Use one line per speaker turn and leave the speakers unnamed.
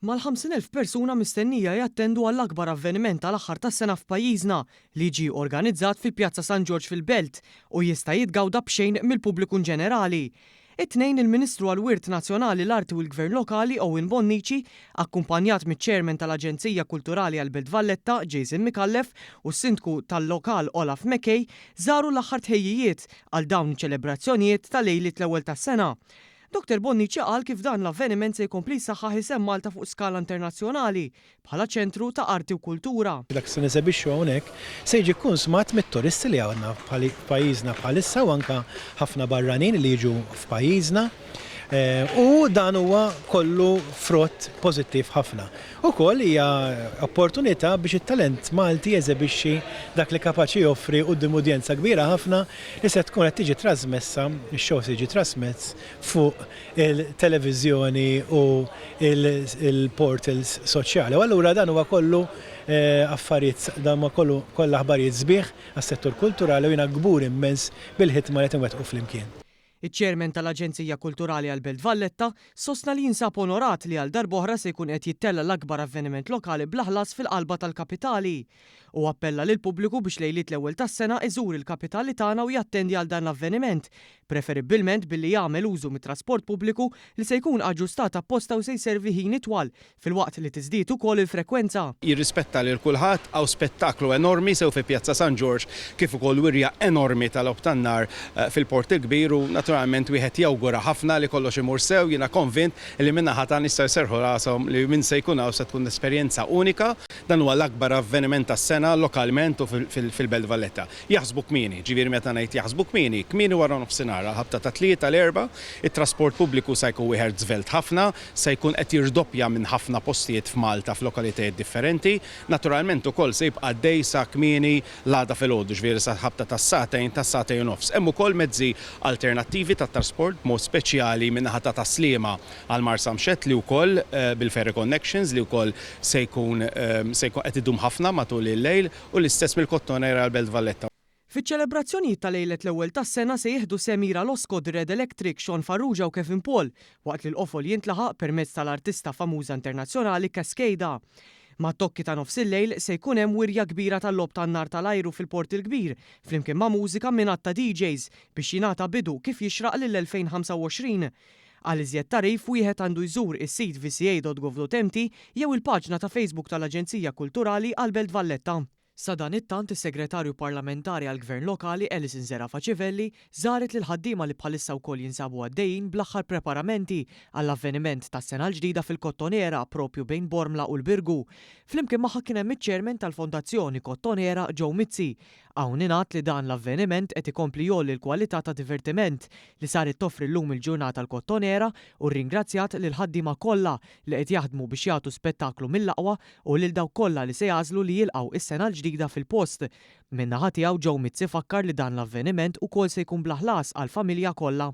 Mal-50,000 persuna mistennija jattendu għall-akbar avveniment tal-aħħar tas-sena f'pajjiżna li ġie organizzat fi Pjazza San Ġorġ fil-Belt u jista' jitgawda b'xejn mill-pubbliku inġenerali. It-Tnejn il-Ministru għall-Wirt Nazzjonali, l-Arti u l-Gvern Lokali Owen Bonnici, akkumpanjat miċ-Chairman tal-Aġenzija Kulturali għall-Belt Valletta Jason Micallef u s-Sindku tal-lokal Olaf McKay żaru l-aħħar tħejjijiet għal dawn iċ-ċelebrazzjonijiet ta' lejliet l-ewwel tas-sena. Dottor Bonnici qal kif dan l-avveniment se jkompli jsaħħaħ isem Malta fuq skala internazzjonali bħala ċentru ta' arti u kultura.
Dak li se nesebixxu hawnhekk se jiġi kkunsmat mit-turisti li għandna f'pajjiżna bħalissa u anke ħafna barranin li jiġu f'pajjiżna u dan huwa kollu frott pożittiv ħafna. Ukoll hija opportunità biex it-talent Malti jeżebixxi dak li kapaċi joffri quddiem udjenza kbira ħafna li se tkun qed tiġi trasmessa, ix-show se jiġi trasmess fuq il-televiżjoni u l-portals soċjali. U allura dan huwa kollu affarijiet, dan huwa kollu kollha aħbarijiet sbieħ għas-settur kulturali u jiena kbur immens bil-ħidma li qed inwettqu flimkien.
Iċ-Chairman tal-Aġenzija Kulturali għall-Belt Valletta sostna li jinsab onorat li għal darb'oħra se jkun qed jittella' l-akbar avveniment lokali bla ħlas fil-qalba tal-kapitali. Hu appella lill-pubbliku biex lejliet l-ewwel tas-sena iżur il-kapitali tagħna u jattendi għal dan l-avveniment, preferibbilment billi jagħmel użu mit-trasport pubbliku li se jkun aġġustat apposta u se jservi ħin itwal filwaqt li tiżdied ukoll il-frekwenza.
Jirrispetta lil kulħadd, hawn spettaklu enormi sew fi Pjazza San Ġorġ kif ukoll wirja enormi ta' logħob tan-nar fil-Port il-Kbir u naturalment wieħed jawgura ħafna li kollox imur sew, jiena konvint li min-naħa tagħna jistgħu jserrħu rashom li min se jkun hawn se tkun esperjenza unika. Dan huwa l-akbar avveniment tas-sena lokalment u fil-Belt Valletta. Jaħsbu kmieni, ġifieri meta ngħid jaħsbu kmieni, kmieni wara nofsinhar, għall-ħabta tat-tlieta, l-erbgħa, it-trasport pubbliku sa jkun wieħed żvelt ħafna, se jkun qed jirdoppja minn ħafna postijiet f'Malta f'lokalitajiet differenti. Naturalment ukoll se jibqa' għaddej sa kmieni l-għada filgħodu, ġifieri sal-ħabta tas-sagħtejn, tas-sagħtejn u nofs. Hemm ukoll mezzi alternattivi tat-trasport, b'mod speċjali min-naħa ta' Tas-Sliema għal Marsamxett li wkoll bil-ferry connections li wkoll se jkun se jkun qed idum ħafna matul il-lejl. U l-istess mill-Kottonera għall-Belt Valletta.
Fiċ-ċelebrazzjonijiet ta' lejlet l-ewwel tas-sena se jieħdu sehem Ira Losco, The Red Electric, Sean Farrugia u Kevin Paul, waqt li l-qofol jintlaħaq permezz tal-artista famuża internazzjonali Cascada. Mat-tokki ta' nofsillejl se jkun hemm wirja kbira tal-logħob tan-nar tal-ajru fil-Port il-Kbir flimkien ma' mużika minn għadd ta' DJs biex jingħata bidu kif jixraq lill-2025. Għal iżjed tagħrif wieħed għandu jżur is-sit vca.gov.mt jew il-paġna ta' Facebook tal-Aġenzija Kulturali għall-Belt Valletta. Sadanittant is-Segretarju Parlamentari għall-Gvern Lokali Alison Zerafa Civelli żaret lill-ħaddiema li bħalissa wkoll jinsabu għaddejjin bl-aħħar preparamenti għall-avveniment tas-sena l-ġdida fil-Kottonera proprju bejn Bormla u l-Birgu. Flimkien magħha kien hemm iċ-Chairman tal-Fondazzjoni Kottonera Joe Mizzi. Hawn ingħad li dan l-avveniment qed ikompli jgħolli l-kwalità ta' divertiment li saret toffri llum il-ġurnata l-Kottonera u rringrazzjat lill-ħaddiema kollha li qed jaħdmu biex jagħtu spettaklu mill-aqwa u lil dawk kollha li se jagħżlu li jilqgħu is-sena l-ġdida fil-post. Min-naħa tiegħu Joe Mizzi fakkar li dan l-avveniment ukoll se jkun bla ħlas għall-familja kollha.